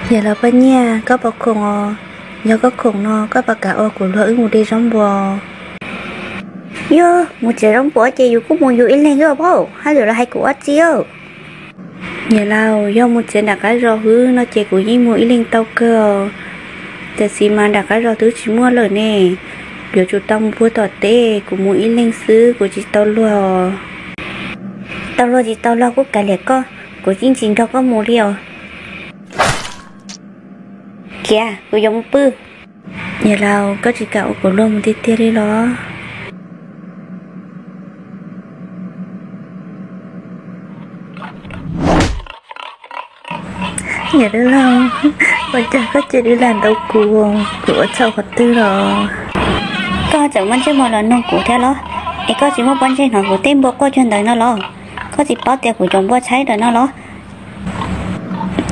Yog los Paj Nyiaj, koj puas khoom os? Yog koj khoom no koj puas kam ua kuv luag wb mus de zaub npua? Yog mus txiav zaub npua ces yus kuj mus yus ib leeg os paub, haj yam los hais kuv ua txiv. Niam laus, yog mus txiav nram qab zos hwb no ces kuv yeej mus ib leeg tau kawg os. Tiam sis mas nram qab zos twb tsis muaj lawm ne, yuav tsum tau mus puag tom teb, kuv mus ib leeg xwb kuv tsis tau luag. Tau luag tsis tau luag kuj kav liam koj, kuv yeej tsis nrog koj mus li os. Khiav, kuv yuav mus pw. Niam laus, koj tsis kam ua kuv luag mus tiag tiag li los? Niam dab laug, ua cas koj cia li lam ntau kuv, kuv ua txhaum qhov twg los? Koj tseem muaj ntsej muag los nug kuv thiab los? Es koj tsis muaj pob ntseg hnov kuv tej npua quaj cuag ntawd no los? Koj tsis paub tias kuv cov npua tshaib ntawm no los?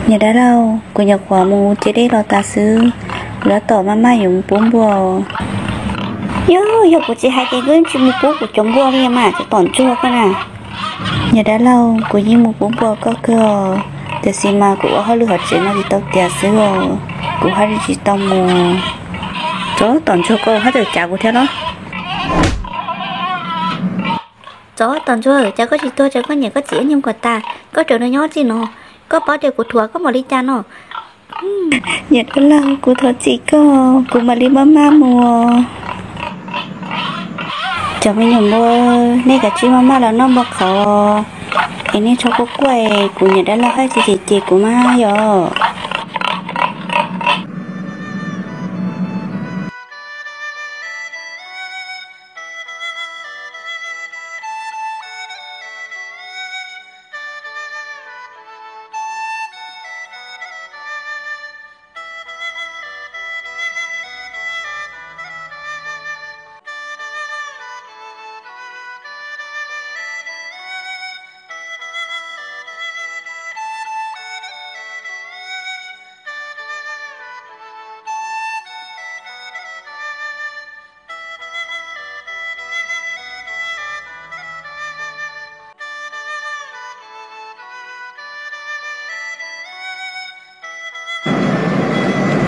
Niam dab laug, kuv nyuam qhuav mus cia dej los tas xwb, kuv tab tom maj maj yuav mus pub npua. Yog, yog kuv tsis hais ces koj tsis mus pub kuv cov npua li mas cov tom ntsuag koj na. Niam dab laug, kuv yeej mus pub npua koj kawg os, tiam sis mas kuv ua hauj lwm hauv tsev no tsis tau tiav xwb os, kuv haj tsis tau mus. Cov tom ntsuag koj haj txawm cav kuv thiab los? Cov tom ntsuag, cas koj tsis tuag, cas koj niam koj txiv nyob kom tas, koj tseem nyob txij no, koj paub tias kuv thuam koj npaum li cas no. Niam dab laug, kuv thov txim koj, kuv mam li maj maj mus. Cov me nyuam npua, nej kav tsij maj maj los noj npua qhauv, es nej txhob quaj quaj, kuv niam dab laug haj tsis cem ces kuv mas yog.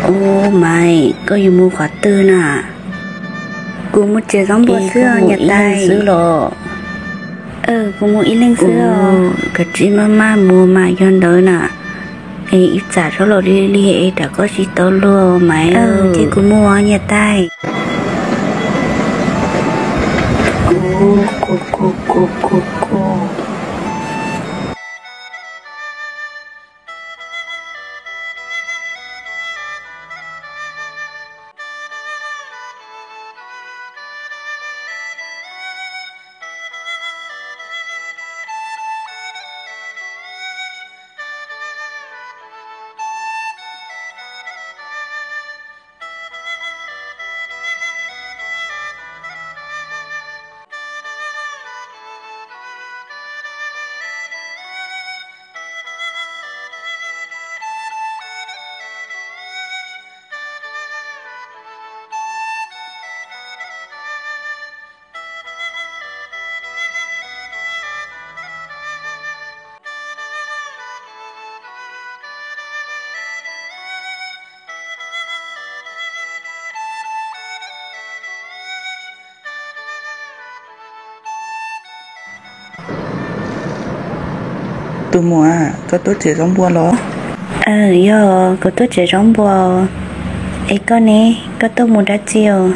Ub, Maiv, koj yuav mus qhov twg na? Kuv mus txiav zaub npua xwb os niam tais. Xwb los? Kuv mus ib leeg xwb os. Kav tsij maj maj mus mas yog ntawd na. Es ib tsam txhob los li li es rov koj tsis tau luag Maiv. Ces kuv mus niam tais. Tus muam, koj tuaj txiav zaub npua los? Yog, kuv tuaj txiav zaub npua. Es koj ne, koj tuaj mus dab tsi os?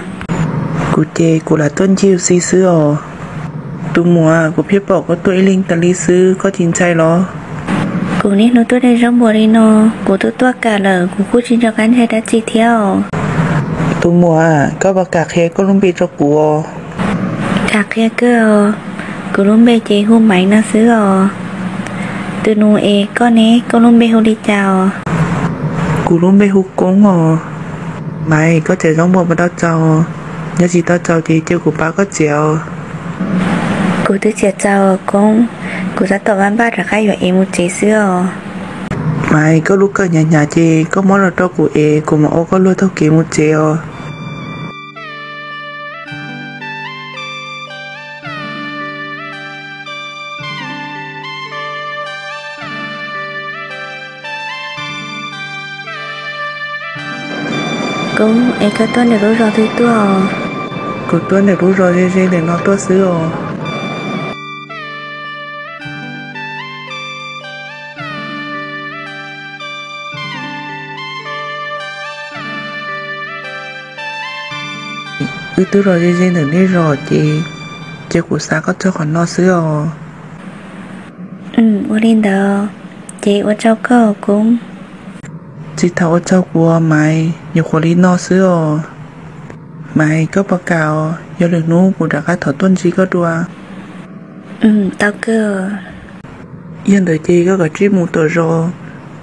Kuv ces kuv lam tuaj ncig xib xwb os. Tus muam, kuv pheej pom koj tuaj ib leeg tas li xwb, koj tsis ntshai los? Kuv niaj hnub tuaj de zaub npua li no, kuv twb tuaj kam lawm, kuv kuj tsis nco qab ntshai dab tsi thiab os. Tus muam, koj puas kam qhia koj lub npe rau kuv os? Kam qhia kawg os, kuv lub npe ces hu Maiv no xwb os. Tus nus es koj ne, koj lub npe hu li cas os? Kuv lub npe hu Koob os. Maiv, koj txiav zaub npua puas tau txaus? Yog tsis tau txaus ces cia kuv pab koj txiav os. Kuv twb txiav txaus Koob, kuv tab tom npaj npaj rov qab yuav ev mus tsev xwb os. Maiv, koj lub kawm hnyav hnyav ces koj muab los rau kuv ev, kuv mam ua koj luag taug kev mus tsev os. Koob, es koj tuaj ntawm lub zos twg tuaj? Kuv tuaj ntawm lub zos ze ze ntawm no tuaj xwb os. Wb twb los ze ze ntawm nej zos ces, ces kuv xav koj txog qhov no xwb os. Ua li ntawd, ces ua tsaug koj Koob. Tsis tas ua tsaug kuv, Maiv, nyuam qhuav li no xwb os. Maiv, koj puas kam os, yog lwm hnub kuv rov qab thov tuaj ntsib koj dua? Tau kawg. Yog ntawd ces koj kav tsij mus tom zos,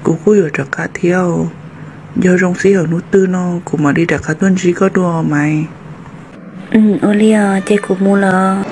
kuv kuj yuav rov qab thiab. Yog zoo sij hawm hnub twg no kuv mam li rov qab tuaj ntsib koj dua Maiv. Ua li os, ces kuv mus lawm.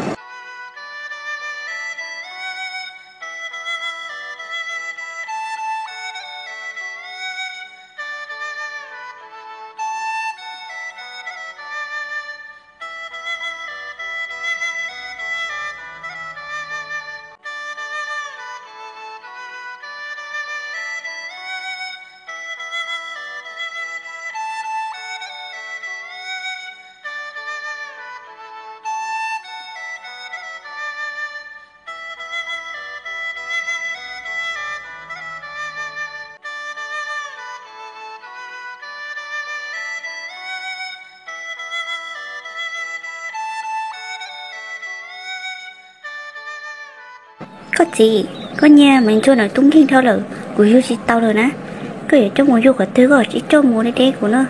Koj txiv, koj niag Maiv Ntsuag ntawd tub nkeeg dhau lawm, kuv yug tsis tau lawm na. Koj yuav coj mus yug qhov twg, koj tsis coj mus deb deb kuv no,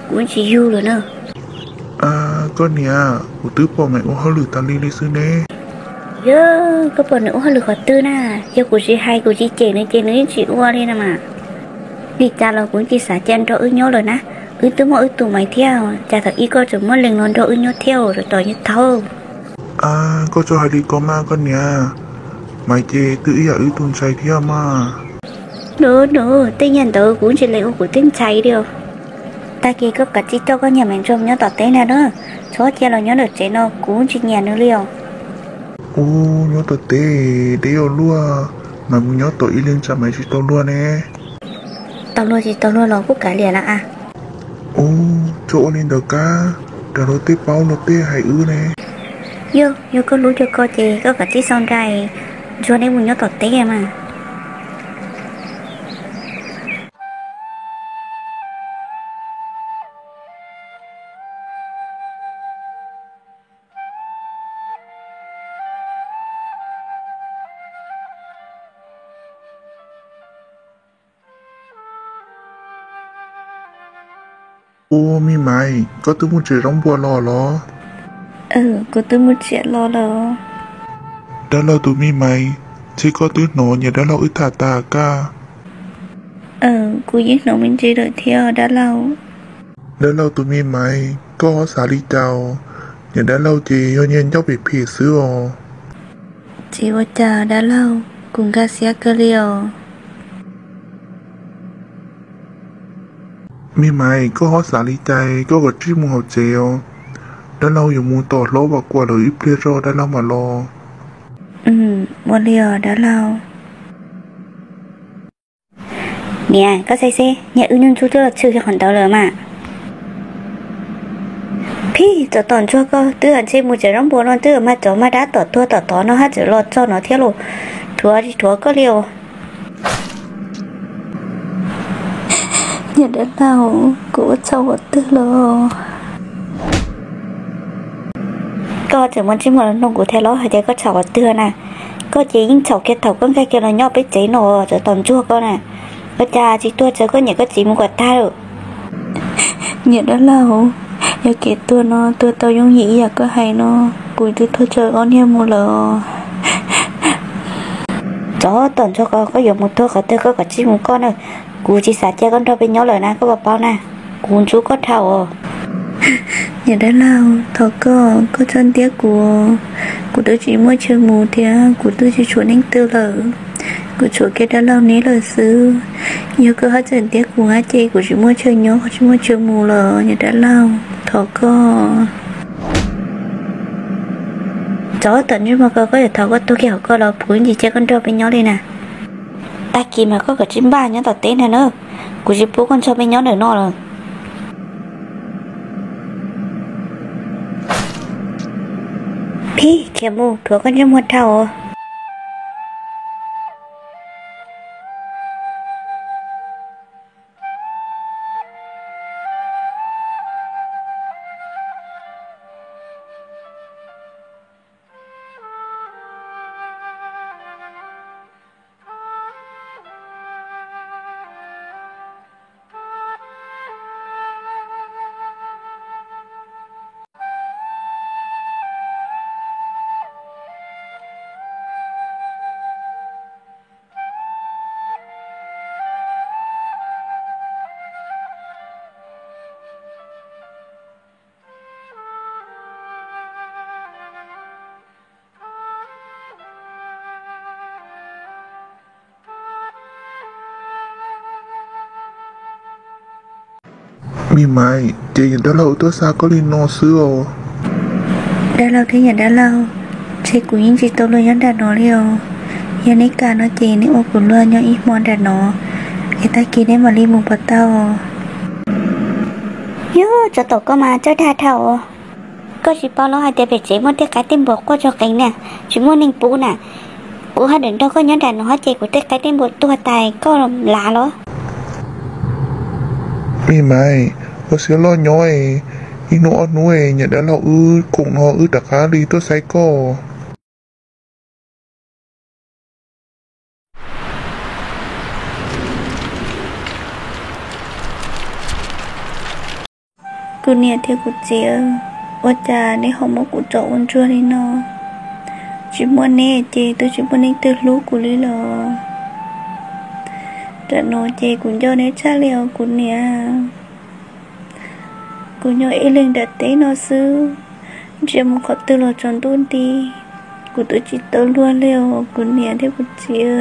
kuv tsis yug lawm na. Koj niam, kuv twb pom Maiv ua hauj lwm tas li li xwb ne. Yog koj pom nws ua hauj lwm qhov twg na? Yog kuv tsis hais kuv tsis cem nws ces nws yeej tsis ua li na mas. Li cas los kuv tsis xav cia nrog wb nyob lawm na. Wb twb muaj wb tus Maiv thiab, cas thaum ub koj tseem muab lees los nrog wb nyob thiab, tos tos yuav tau. Koj txhob hais li ko mas koj niam, Maiv ces twb ib yam wb tus ntxhais thiab mas. Nws, nws tej nyuag ntawd kuv tsis lees ua kuv tej ntxhais li os. Tag kis koj kav tsij coj koj niag Maiv Ntsuag nyob tom teb ntag na, txhob cia los nyob ntawm tsev no kuv tsis nyiam nws li os. Ub, nyob tom teb deb ua luaj, Maiv mus nyob tom ib leeg tsam Maiv tsis tau luag ne. Tau luag tsis tau luag los kuj kav liam lawm a. Ub, txhob ua li ntawd Kab, ras luag tej paub luag tej hais wb ne. Yog, yog koj hlub cov ko ces koj kav tsij xau nra, Ntsuag neb mus nyob tom teb mas. Ua, me Maiv, koj twb mus tsev zaub npua los los? Kuv twb mus tsev los lawm. Dab laug tus me Maiv, ntshe koj twb hnov niam dab laug wb tham tas Kab. Kuv yeej hnov me ntsis lawm thiab dab laug. Dab laug tus me Maiv, koj ho xav li cas? Niam dab laug ces yog niag ncauj phem phem xwb os. Tsis ua cas dab laug, kuv nkag siab kawg li os. Me Maiv, koj ho xav li cas koj kav tsij mus hauv tsev os. Dab laug yuav mus tom hlob Vam Kuam lawv ib pliag tso dab laug mam los. Ua li os dab laug. Niam, koj saib seb, niag wb nyuj ntxub twb los tshwm kiag qhov ntawd lawm mas. Phij, tsov tom ntsuag ko, twb ntshe mus tsev zaub npua no twb mas tsov mas dab tom tuag tom tod no haj tseem los txog no thiab los. Rhuav tsis rhuav koj li os. Niam dab laug, kuv ua txhaum qhov twg los? Koj tseem muaj ntsej muag los nug kuv thiab los hais tias koj txhaum qhov twg na? Koj ces yeej txhaum kiag thaum koj nkag kiag los nyob peb tsev no, tsov tom ntsuag ko na. Ua cas tsis tuag txawm koj niam koj txiv mus kom tag lawm? Niam dab laug, yog kev tuag no tuag tau yooj yim ib yam koj hais no, kuv twb tuag tsawg ob niag mus lawm. Tsov tom ntsuag ko, koj yuav mus tuag qhov twg koj kav tsij mus koj na. Kuv tsis xav cia koj nrog peb nyob lawm na, koj puas paub na? Kuv ntxub koj dhau os. Niam dab laug, thov koj, koj txhob ntiab kuv. Kuv twb tsis muaj chaw mus thiab kuv twb tsis tshuav neeg twg lawm. Kuv tshuav kiag dab laug neb lawm xwb. Yog koj haj tseem ntiab kuv na ces kuv tsis muaj chaw nyob tsis muaj chaw mus lawm niam dab laug, thov koj. Tsov tom ntsej muag ko, koj yuav thov koj tuag kiag hauv ko los kuv yeej tsis cia koj nrog peb nyob li na. Tag kis mas koj kav tsij npaj nyob tom teb ntag na, kuv tsis pub koj nrog peb nyob ntawm no lawm. Ib, khiav mus, rhuav koj ntsej muag dhau os. Me Maiv, ces yawm dab laug wb tuaj xa koj li no xwb os. Dab laug thiab yawm dab laug, ntshe kuv yeej tsis tau luag nyob nram no li os. Yog neb kam no ces neb ua kuv luag nyob ib hmo nram no, es tag kis neb mam li mus puas tau? Yog, tsov tom koj mas txawj dag dhau. Koj tsis paub los hais tias pem tsev muaj tej qaib tej npua quaj tsog qees na, tsis muaj neeg pub na. Kuv haj tseem nrog koj nyob nram no ces kuv tej qaib tej npua tuag tas koj lav los. Me Maiv, ua siab loj nyob, ib hnub ob hnub yawm dab laug wb khoom no wb rov qab li tuaj saib koj. Kuv niam thiab kuv txiv, ua cas neb ho muab kuv tso ua ntsuag li no? Tsis muaj neb ces twb tsis muaj neeg twg hlub kuv li los. Tam no ces kuv nco neb tshaj li os kuv niam. Kuv nyob ib leeg nram teb no xwb, ntsia mus qhov twg los tsaus ntuj nti. Kuv twb tsis tau luag li os kuv niam thiab kuv txiv.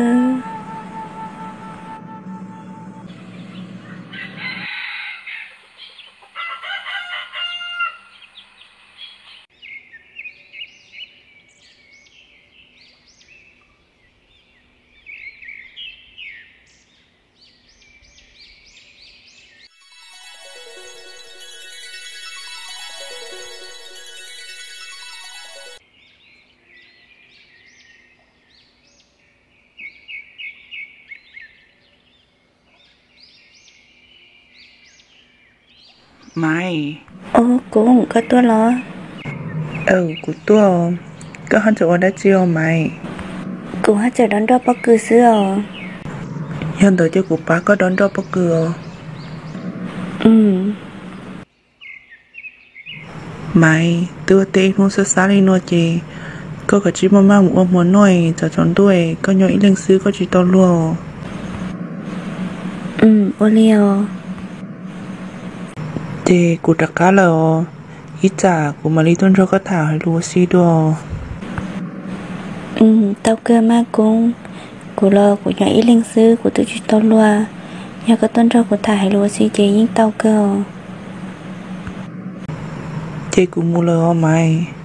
Maiv. Au, Koob, koj tuaj los? Kuv tuaj. Koj haj tseem ua dab tsi os Maiv? Kuv haj tseem dob nroj pob kws xwb os. Yog ntawd ces kuv pab koj dob nroj pob kws os. Maiv, twb ua teb ib hnub xab xab li no ces koj kav tsij maj maj mus ua hmo noj, tsaus tsaus ntuj koj nyob ib leeg xwb koj tsis tau luag. Ua li os. Ces kuv rov qab lawm os, ib tsam kuv mam li tuaj nrog koj tham hais lus ua si dua. Tau kawg mas Koob, kuv los kuv nyob ib leeg xwb kuv twb tsis tau luag, yog koj tuaj nrog kuv tham hais lus ua si ces yeej tau kawg os. Ces kuv mus lawm os Maiv.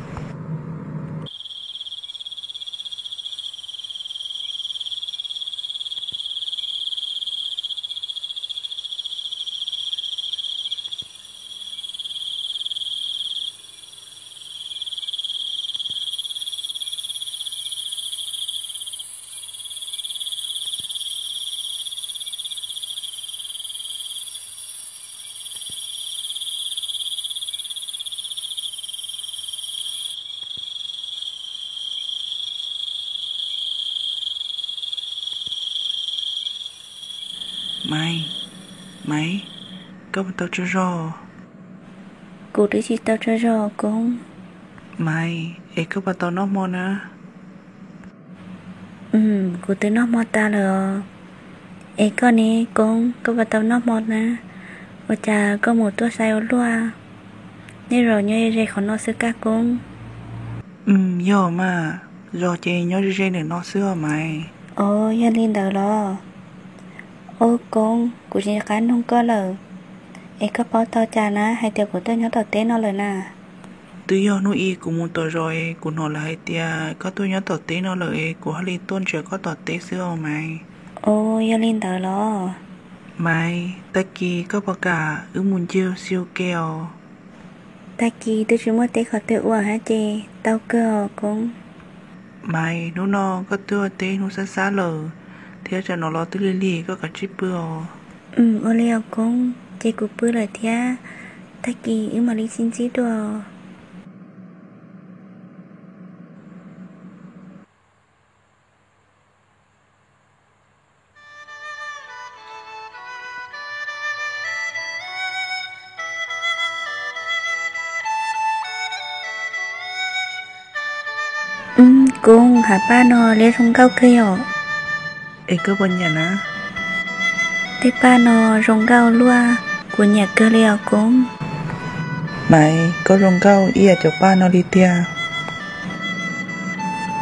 Maiv, Maiv, koj puas tau tsaug zog? Kuv twb tsis tau tsaug zog Koob. Maiv, es koj puas tau noj hmo na? Kuv twb noj hmo tas lawm os. Es koj ne Koob, koj puas tau noj hmo na? Ua cas koj mus tuaj sai ua luaj? Nej zos nyob ze ze qhov no xwb kab Koob? Yog mas, zos ces nyob ze ze ntawm no xwb os Maiv. Os, yog li ntawd los. Os Koob, kuv tsis nco qab nug koj lawm, es koj paub tau cas na hais tias kuv tuaj nyob tom teb no lawm na? Twb yog hnub ib kuv mus tom zos es kuv hnov lawv hais tias koj tuaj nyob tom teb no lawm es kuv thiaj li tuaj nrhiav koj tom teb xwb os Maiv. Os, yog li ntawd los. Maiv, tag kis koj puas kam wb mus ncig ua si ua ke os? Tag kis twb tsis muaj teb qhov twg ua hab ces tau kawg os Koob. Maiv, hnub no koj twb ua teb hnub xab xab lawm thiab, tsam no los twb lig lig, koj kav tsij pw os. Ua li os Koob, ces kuv pw lawm thiab, tag kis wb mam li sib ntsib dua. Koob, hav paj no liab zoo nkauj kawg yom. Es koj puas nyiam na? Tej paj no zoo nkauj luaj, kuv nyiam kawg li os Koob. Maiv, koj zoo nkauj ib yam cov paj no li tiag.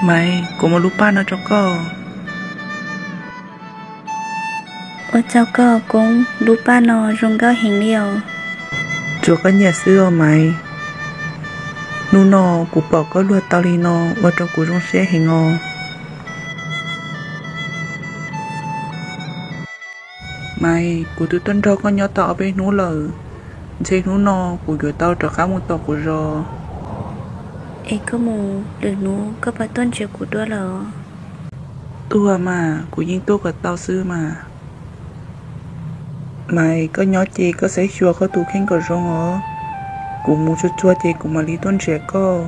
Maiv, kuv muab lub paj no rau koj. Ua tsaug koj Koob, lub paj no zoo nkauj heev li os. Tsuav koj nyiam xwb os Maiv. Hnub no kuv pom koj luag tau li no ua rau kuv zoo siab heev os. Maiv, kuv twb tuaj nrog koj nyob tau ob peb hnub lawm, ntshe hnub no kuv yuav tau rov qab mus tom kuv zos. Es koj mus lwm hnub koj puas tuaj nrhiav kuv dua lawm? Tuaj mas, kuv yeej tuaj kom tau xwb mas. Maiv, koj nyob ces koj saib xyuas koj tus kheej kom zoo os. Kuv mus tsuag tsuag ces kuv mam li tuaj nrhiav koj.